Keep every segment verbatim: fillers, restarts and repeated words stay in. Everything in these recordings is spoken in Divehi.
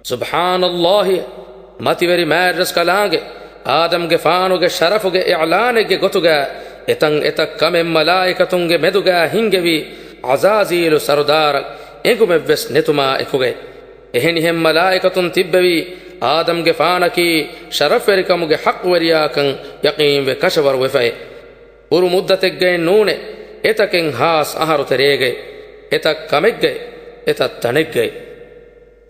ސުބްޙާނައްލާހި، މަތިވެރި މާތްރަސްކަލާނގެ، އާދަމްގެފާނުގެ ޝަރަފުގެ އިޢްލާނެއްގެ ގޮތުގަ އެތަން އެތައް ކަމެއް މަލާއިކަތުންގެ މެދުގަ ހިންގެވީ ޢަޒާޒީލު ސަރުދާރަށް އެނގުމެއްވެސް ނެތުމާ އެކުގައި. އެހެނިހެން މަލާއިކަތުން ތިއްބެވީ އާދަމްގެފާނަކީ ޝަރަފްވެރިކަމުގެ ޙައްޤުވެރިޔާކަން ޔަޤީންވެ ކަށަވަރުވެފައޭ. ކުރު މުއްދަތެއްގައެއް ނޫނޭ، އެތަކެއް ހާސް އަހަރު ތެރޭގައި، އެތައް ކަމެއްގައި، އެތައް ތަނެއްގައި.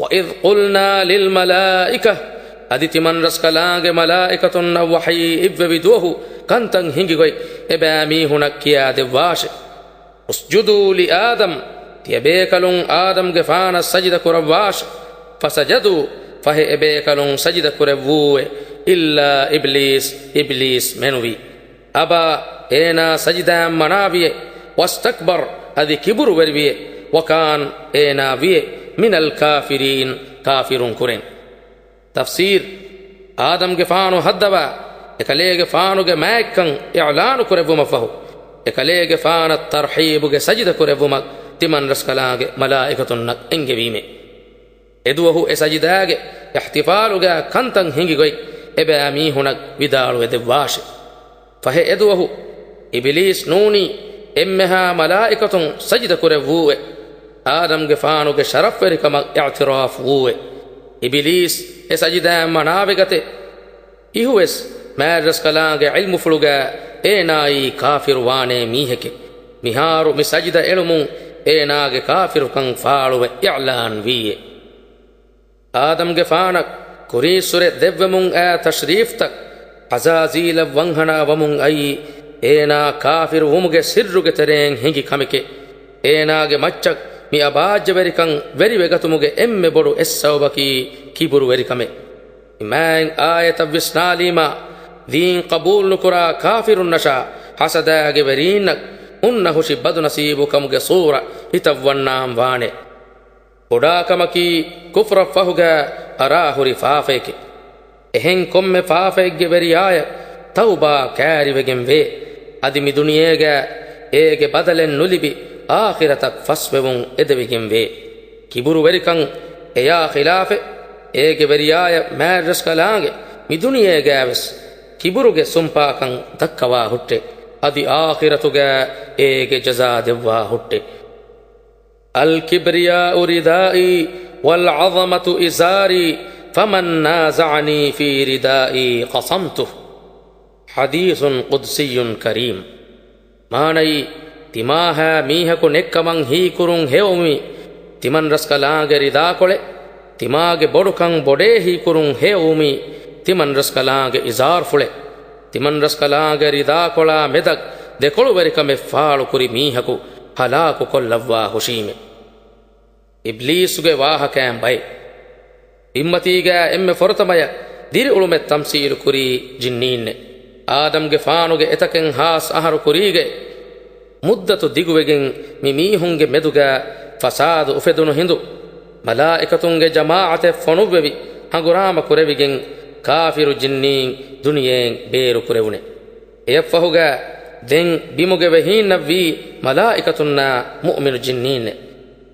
وَإِذْ قُلْنَا لِلْمَلَائِكَةِ، އަދި ތިމަންރަސްކަލާނގެ މަލާއިކަތުންނަށް ވަޙީ އިއްވެވި ދުވަހު ކަންތައް ހިނގިގޮތް އެބައިމީހުނަށް ކިޔާދެއްވާށެ. اسْجُدُوا لِآدَمَ، ތިޔަބޭކަލުން އާދަމްގެފާނަށް ސަޖިދަ ކުރައްވާށެ. فَسَجَدُوا، ފަހެ އެބޭކަލުން ސަޖިދަ ކުރެއްވޫއެ. إِلَّا إِبْلِيسَ، އިބްލީސް މެނުވީ. أَبَى، އޭނާ ސަޖިދާއަށް މަނާވިއެ. وَاسْتَكْبَرَ، އަދި ކިބުރުވެރިވިއެ. وَكَانَ، އޭނާ ވިއެ. مِنَ الْكَافِرِينَ، ކާފިރުން ކުރެން. ތަފްސީރު، އާދަމްގެފާނު ހައްދަވާ އެކަލޭގެފާނުގެ މާތްކަން އިޢްލާނު ކުރެއްވުމަށްފަހު، އެކަލޭގެފާނަށް ތަރްޙީބުގެ ސަޖިދަ ކުރެއްވުމަށް ތިމަންރަސްކަލާނގެ މަލާއިކަތުންނަށް އެންގެވީމޭ. އެދުވަހު އެ ސަޖިދާގެ އިޙްތިފާލުގަ ކަންތައް ހިނގިގޮތް އެބައިމީހުނަށް ވިދާޅުވެދެއްވާށެ. ފަހެ އެދުވަހު އިބިލީސް ނޫނީ އެންމެހާ މަލާއިކަތުން ސަޖިދަ ކުރެއްވޫއެ. އާދަމްގެފާނުގެ ޝަރަފްވެރިކަމަށް އިޢުތިރާފު ވޫއެ. އިބިލީސް އެ ސަޖިދާއަށް މަނާވެގަތެ. އިހުވެސް މާތްރަސްކަލާނގެ ޢިލްމުފުޅުގަ އޭނާއީ ކާފިރު ވާނޭ މީހެކެ. މިހާރު މި ސަޖިދަ އެޅުމުން އޭނާގެ ކާފިރުކަން ފާޅުވެ އިޢްލާން ވީއެ. އާދަމްގެފާނަށް ކުރީއްސުރެ ދެއްވެމުން އާ ތަޝްރީފްތައް ޢަޒާޒީލަށް ވަންހަނާ ވަމުން އައީ، އޭނާ ކާފިރު ވުމުގެ ސިއްރުގެ ތެރެއިން ހިނގި ކަމެކޭ. އޭނާގެ މައްޗަށް މި އަބާއްޖަވެރިކަން ވެރިވެގަތުމުގެ އެންމެ ބޮޑު އެއް ސަބަބަކީ ކިބުރުވެރިކަމެއް. މި މާތް އާޔަތަށް ވިސްނާލީމާ، ދީން ޤަބޫލުނުކުރާ ކާފިރުންނަށާ ހަސަދާގެ ވެރީންނަށް ހުންނަ ހުށި ބަދުނަސީބުކަމުގެ ސޫރަ ހިތަށް ވަންނާން ވާނެ. ބޮޑާކަމަކީ ކުފްރަށްފަހުގަ އަރާހުރި ފާފައެކެ. އެހެން ކޮންމެ ފާފައެއްގެ ވެރިޔާޔަށް ތައުބާ ކާރިވެގެން ވޭ. އަދި މި ދުނިޔޭގަ އޭގެ ބަދަލެއް ނުލިބި އާޚިރަތަށް ފަސްވެވުން އެދެވިގެން ވޭ. ކިބުރުވެރިކަން އެޔާ ޚިލާފެއް، އޭގެ ވެރިޔާޔަށް މާތްރަސްކަލާނގެ މި ދުނިޔޭގައިވެސް ކިބުރުގެ ސުންޕާކަން ދައްކަވާ ހުއްޓެ. އަދި އާޚިރަތުގަ އޭގެ ޖަޒާ ދެއްވާ ހުއްޓެ. الْكِبْرِيَاءُ رِدَائِي وَالْعَظَمَةُ إِزَارِي، فَمَنْ نَازَعَنِي فِي رِدَائِي قَصَمْتُهُ. حَدِيثٌ قُدْسِيٌّ كَرِيمٌ. މާނައީ، ތިމާހާ މީހަކު ނެއްކަމަށް ހީކުރުން ހެޔޮވުމީ، ތިމަންރަސްކަލާނގެ ރިދާކޮޅެއް، ތިމާގެ ބޮޑުކަން ބޮޑޭ ހީކުރުން ހެޔޮވުމީ، ތިމަންރަސްކަލާނގެ އިޒާރުފުޅެއް. ތިމަންރަސްކަލާނގެ ރިދާކޮޅާ މެދަށް ދެކޮޅުވެރިކަމެއް ފާޅުކުރި މީހަކު ހަލާކުކޮށްލައްވާ ހުށީމެ. އިބްލީސުގެ ވާހަކައިން ބައެއް. ބިންމަތީގަ އެންމެ ފުރަތަމަޔަށް ދިރިއުޅުމެއް ތަމްސީލުކުރީ ޖިންނީންނެއް. އާދަމްގެފާނުގެ އެތަކެއް ހާސް އަހަރު ކުރީގައި މުއްދަތު ދިގުވެގެން މި މީހުންގެ މެދުގަ ފަސާދަ އުފެދުނު ހިނދު، މަލާއިކަތުންގެ ޖަމާޢަތެއް ފޮނުއްވެވި، ހަނގުރާމަ ކުރެވިގެން ކާފިރު ޖިންނީން ދުނިޔެއިން ބޭރު ކުރެވުނެ. އެއަށްފަހުގަ ދެން ބިމުގެ ވެހީންނަށްވީ މަލާއިކަތުންނާ މުއުމިނު ޖިންނީންނެއް.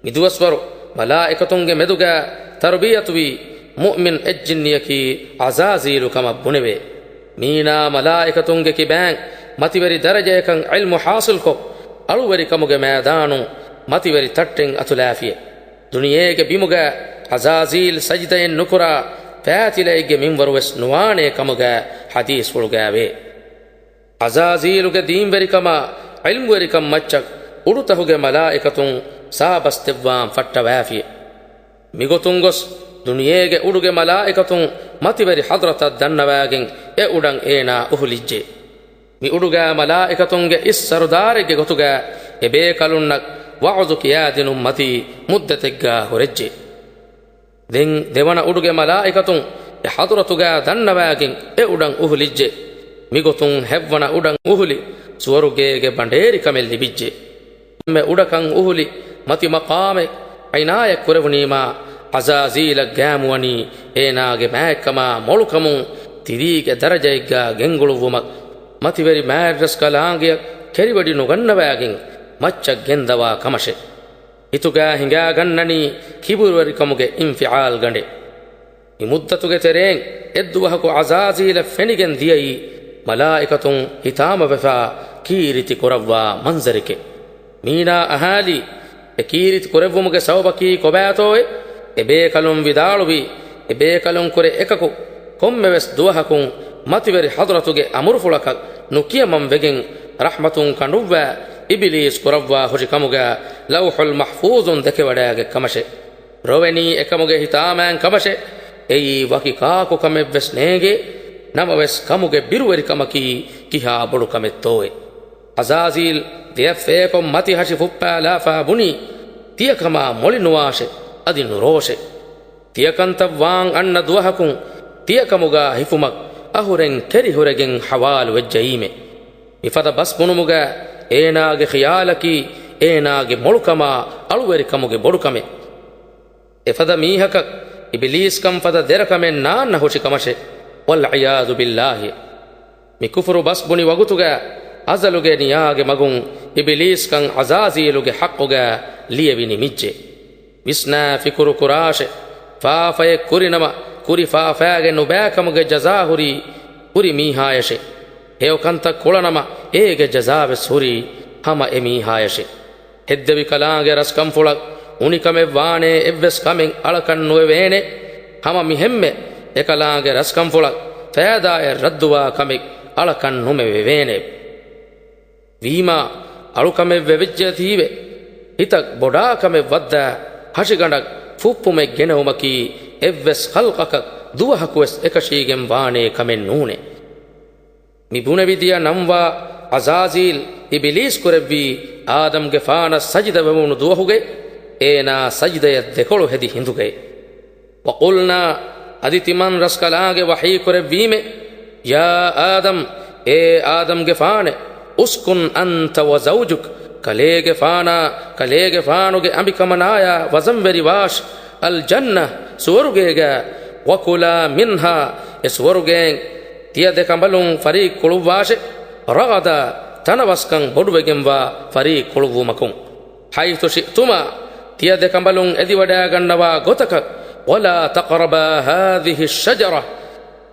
މިދުވަސްވަރު މަލާއިކަތުންގެ މެދުގަ ތަރުބިޔަތުވީ މުއުމިން އެއްޖިންނިއަކީ ޢަޒާޒީލު ކަމަށް ބުނެވޭ. މީނާ މަލާއިކަތުންގެ ކިބައިން މަތިވެރި ދަރަޖަޔަކަށް ޢިލްމު ޙާޞިލްކޮށް، އަޅުވެރިކަމުގެ މައިދާނުން މަތިވެރި ތައްޓެއް އަތުލާފިޔެ. ދުނިޔޭގެ ބިމުގަ ޢަޒާޒީލް ސަޖިދައެއް ނުކުރާ ފާތިލައެއްގެ މިންވަރުވެސް ނުވާނޭ ކަމުގަ ޙަދީޘްފުޅުގައިވޭ. ޢަޒާޒީލުގެ ދީންވެރިކަމާ ޢިލްމުވެރިކަން މައްޗަށް އުޑުތަހުގެ މަލާއިކަތުން ސާބަސް ދެއްވާން ފައްޓަވާފިޔެ. މިގޮތުން ގޮސް، ދުނިޔޭގެ އުޑުގެ މަލާއިކަތުން މަތިވެރި ޙަޟްރަތަށް ދަންނަވާގެން އެ އުޑަށް އޭނާ އުފުލިއްޖެ. މި އުޑުގަ މަލާއިކަތުންގެ އިސް ސަރުދާރެއްގެ ގޮތުގަ އެބޭކަލުންނަށް ވަޢުޒު ކިޔާދިނުން މަތީ މުއްދަތެއްގަ ހުރެއްޖެ. ދެން ދެވަނަ އުޑުގެ މަލާއިކަތުން އެ ޙަޟްރަތުގަ ދަންނަވާގެން އެ އުޑަށް އުފުލިއްޖެ. މިގޮތުން ހެއްވަނަ އުޑަށް އުފުލި ސުވަރުގޭގެ ބަނޑޭރިކަމެއް ލިބިއްޖެ. ކޮންމެ އުޑަކަށް އުފުލި މަތި މަޤާމެއް ޢިނާޔަތް ކުރެވުނީމާ، ޢަޒާޒީލަށް ގާއިމުވަނީ އޭނާގެ މާތްކަމާ މޮޅުކަމުން ތިރީގެ ދަރަޖައެއްގަ ގެންގުޅުއްވުމަށް މަތިވެރި މާތްރަސްކަލާނގެއަށް ކެރިވެޑި ނުގަންނަވާގެން މައްޗަށް ގެންދަވާ ކަމަށެ. ހިތުގަ ހިނގާގަންނަނީ ކިބުރުވެރިކަމުގެ އިންފިޢާލް ގަނޑެއް. މި މުއްދަތުގެ ތެރެއިން އެއްދުވަހަކު ޢަޒާޒީލަށް ފެނިގެން ދިޔައީ މަލާއިކަތުން ހިތާމަވެފާ ކީރިތި ކުރައްވާ މަންޒަރެކޭ. މީނާ އަހާލީ، އެ ކީރިތި ކުރެއްވުމުގެ ސަބަބަކީ ކޮބާތޯއޭ؟ އެ ބޭކަލުން ވިދާޅުވީ، އެ ބޭކަލުން ކުރެ އެކަކު ކޮންމެވެސް ދުވަހަކުން މަތިވެރި ޙަޟްރަތުގެ އަމުރުފުޅަކަށް ނުކިޔަމަން ވެގެން ރަޙްމަތުން ކަނޑުއްވާ އިބިލީސް ކުރައްވާ ހުށި ކަމުގަ ލައުޙުލް މަޙްފޫޒުން ދެކެވަޑައިގެ ކަމަށޭ. ރޮވެނީ އެކަމުގެ ހިތާމައިން ކަމަށެ. އެއީ ވަކި ކާކު ކަމެއްވެސް ނޭނގޭ. ނަމަވެސް ކަމުގެ ބިރުވެރިކަމަކީ ކިހާ ބޮޑު ކަމެއްތޯއޭ؟ ޢަޒާޒީލް ދެއަތް ފޭކޮށް މަތި ހަށި ފުއްޕާލާފާ ބުނީ، ތިޔަކަމާ މޮޅި ނުވާށެ، އަދި ނުރޯށެ. ތިޔަކަންތައް ވާން އަންނަ ދުވަހަކުން ތިޔަކަމުގާ ހިފުމަށް އަހުރެން ކެރިހުރެގެން ޙަވާލު ވެއްޖައީމެ. މިފަދަ ބަސް ބުނުމުގަ އޭނާގެ ޚިޔާލަކީ އޭނާގެ މޮޅުކަމާ އަޅުވެރިކަމުގެ ބޮޑުކަމެއް. އެފަދަ މީހަކަށް އިބިލީސްކަން ފަދަ ދެރަކަމެއް ނާންނަ ހުށި ކަމަށެ. ވަލްޢިޔާޛު ބިއްލާހި. މި ކުފުރު ބަސް ބުނި ވަގުތުގަ އަޒަލުގެ ނިޔާގެ މަގުން އިބިލީސްކަން ޢަޒާޒީލުގެ ޙައްޤުގަ ލިޔެވި ނިމިއްޖެ. ވިސްނާ ފިކުރު ކުރާށެ. ފާފައެއް ކުރިނަމަ، ކުރި ފާފާގެ ނުބައިކަމުގެ ޖަޒާ ހުރީ ކުރި މީހާޔަށެ. ހެޔޮ ކަންތައް ކުޅަނަމަ، އޭގެ ޖަޒާވެސް ހުރީ ހަމަ އެ މީހާޔަށެ. ހެއްދެވި ކަލާނގެ ރަސްކަންފުޅަށް އުނިކަމެއް ވާނޭ އެއްވެސް ކަމެއް އަޅަކަށް ނުވެވޭނެ. ހަމަ މިހެންމެ އެކަލާނގެ ރަސްކަންފުޅަށް ފައިދާއެއް ރައްދުވާ ކަމެއް އަޅަކަށް ނުމެވެވޭނެ. ވީމާ، އަޅުކަމެއް ވެވިއްޖެތީވެ، ހިތަށް ބޮޑާ ކަމެއް ވައްދާ ހަށިގަނޑަށް ފުއްޕުމެއް ގެނެވުމަކީ އެއްވެސް ޚަލްޤަކަށް ދުވަހަކުވެސް އެކަށީގެން ވާނޭ ކަމެއް ނޫނޭ. މި ބުނެވިދިޔަ ނަންވާ ޢަޒާޒީލް އިބިލީސް ކުރެއްވީ އާދަމްގެފާނަށް ސަޖިދަވެވުނު ދުވަހުގައި، އޭނާ ސަޖިދަޔަށް ދެކޮޅު ހެދި ހިނދުގައި. وَقُلْنَا، އަދި ތިމަން ރަސްކަލާނގެ ވަޙީ ކުރެއްވީމެ، يَا آدَمُ، އޭ އާދަމްގެފާނެ، اسْكُنْ أَنْتَ وَزَوْجُكَ، ކަލޭގެފާނާ، ކަލޭގެފާނުގެ އަނބިކަމަނާޔާ ވަޒަންވެރިވާށި، الْجَنَّةَ، ސުވަރުގޭގަ، وَكُلَا مِنْهَا، އެ ސުވަރުގޭން ތިޔަ ދެކަނބަލުން ފަރީއް ކުޅުއްވާށެ، رَغَدًا، ތަނަވަސްކަން ބޮޑުވެގެންވާ ފަރީއް ކުޅުއްވުމަކުން. حَيْثُ شِئْتُمَا، ތިޔަ ދެކަނބަލުން އެދިވަޑައިގަންނަވާ ގޮތަކަށް، وَلَا تَقْرَبَا هَٰذِهِ الشَّجَرَةَ،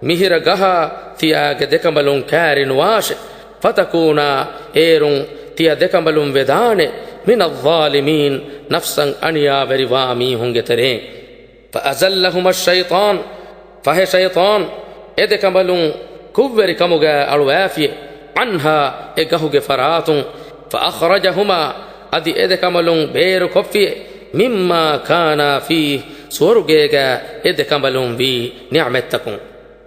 މިހިރަ ގަހާ ތިޔާގެ ދެކަނބަލުން ކައިރިނުވާށެ، فَتَكُونَا، އޭރުން ތިޔަ ދެކަނބަލުން ވެދާނެ، مِنَ الظَّالِمِينَ، ނަފްސަށް އަނިޔާވެރިވާ މީހުންގެ ތެރެއިން. فَأَزَلَّهُمَا الشَّيْطَانُ، ފަހެ ޝައިޠާން އެ ދެކަނބަލުން ކުށްވެރިކަމުގަ އަޅުވާފިޔެ، عَنْهَا، އެ ގަހުގެ ފަރާތުން، فَأَخْرَجَهُمَا، އަދި އެ ދެކަނބަލުން ބޭރުކޮށްފިޔެ، مِمَّا كَانَا فِيهِ، ސުވަރުގޭގަ އެ ދެކަނބަލުން ވީ ނިޢުމަތްތަކުން.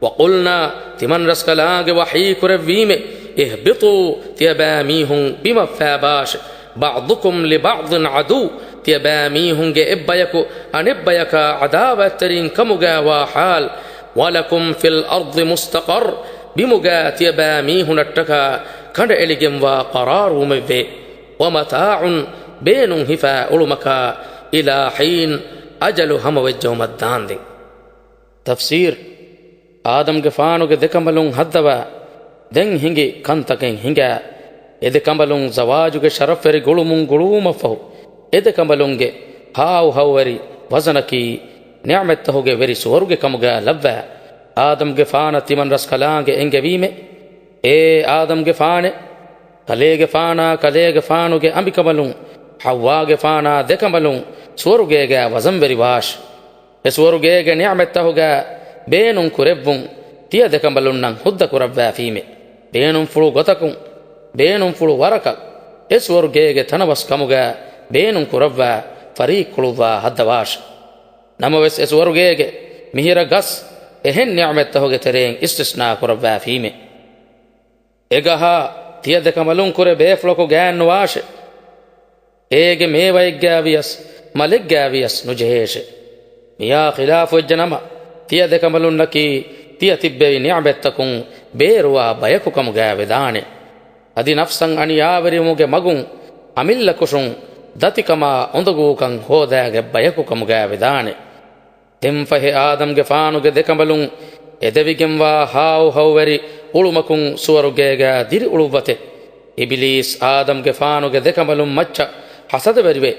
وَقُلْنَا، ތިމަން ރަސްކަލާނގެ ވަޙީ ކުރެއްވީމެ، اهْبِطُوا، ތިޔަބައިމީހުން ބިމަށް ފައިބާށެ، بَعْضُكُمْ لِبَعْضٍ عَدُوٌّ، ތިޔަބައިމީހުންގެ އެއްބަޔަކު އަނެއްބަޔަކާ ޢަދާވާތްތެރިން ކަމުގައިވާ ޙާލު، وَلَكُمْ فِي الْأَرْضِ مُسْتَقَرٌّ، ބިމުގަ ތިޔަބައިމީހުނަށްޓަކާ ކަނޑައެޅިގެންވާ ޤަރާރުވުމެއްވޭ، وَمَتَاعٌ، ބޭނުން ހިފާ އުޅުމަކާ، إِلَىٰ حِينٍ، އަޖަލު ހަމަވެއްޖައުމަށް ދާންދެން. ތަފްސީރު. އާދަމްގެފާނުގެ ދެކަނބަލުން ހައްދަވާ، ދެން ހިނގި ކަންތަކެއް ހިނގާ، އެ ދެކަނބަލުން ޒަވާޖުގެ ޝަރަފްވެރި ގުޅުމުން ގުޅުވުމަށްފަހު، އެ ދެކަނބަލުންގެ ހާއު ހައުވެރި ވަޒަނަކީ ނިޢުމަތްތަހުގެ ވެރި ސުވަރުގެ ކަމުގަ ލައްވާ، އާދަމްގެފާނަށް ތިމަން ރަސްކަލާނގެ އެންގެވީމެ، އޭ އާދަމްގެފާނެ! ކަލޭގެފާނާ ކަލޭގެފާނުގެ އަނބިކަނބަލުން، ޙައްވާގެފާނާ ދެކަނބަލުން ސުވަރުގޭގަ ވަޒަންވެރިވާށި. އެ ސުވަރުގޭގެ ނިޢުމަތްތަހުގަ ބޭނުން ކުރެއްވުން ތިޔަ ދެކަނބަލުންނަށް ހުއްދަ ކުރައްވާފީމެ. ބޭނުންފުޅު ގޮތަކުން، ބޭނުންފުޅު ވަރަކަށް އެ ސުވަރުގޭގެ ތަނަވަސް ކަމުގަ ބޭނުން ކުރައްވާ ފަރީއްކުޅުއްވާ ހައްދަވާށި. ނަމަވެސް އެ ސުވަރުގޭގެ މިހިރަ ގަސް އެހެން ނިޢުމަތްތަހުގެ ތެރެއިން އިސްތިސްނާ ކުރައްވާފީމެ. އެ ގަހާ ތިޔަ ދެކަނބަލުން ކުރެ ބޭފުޅަކު ގާތްނުވާށެ. އޭގެ މޭވައެއްގައިވިޔަސް، މަލެއްގައިވިޔަސް ނުޖެހޭށެ. މިޔާ ޚިލާފުވެއްޖެނަމަ، ތިޔަ ދެކަނބަލުންނަކީ ތިޔަ ތިއްބެވި ނިޢުމަތްތަކުން ބޭރުވާ ބަޔަކު ކަމުގައި ވެދާނެ. އަދި ނަފްސަށް އަނިޔާވެރިވުމުގެ މަގުން އަމިއްލަކުށުން ދަތިކަމާ އުނދަގޫކަން ހޯދާގެ ބަޔަކު ކަމުގައި ވެދާނެ. ދެންފަހެ އާދަމްގެފާނުގެ ދެކަނބަލުން އެދެވިގެންވާ ހާއު ހައުވެރި އުޅުމަކުން ސުވަރުގޭގަ ދިރިއުޅުއްވަތެ. އިބިލީސް އާދަމްގެފާނުގެ ދެކަނބަލުން މައްޗަށް ހަސަދަވެރިވެ،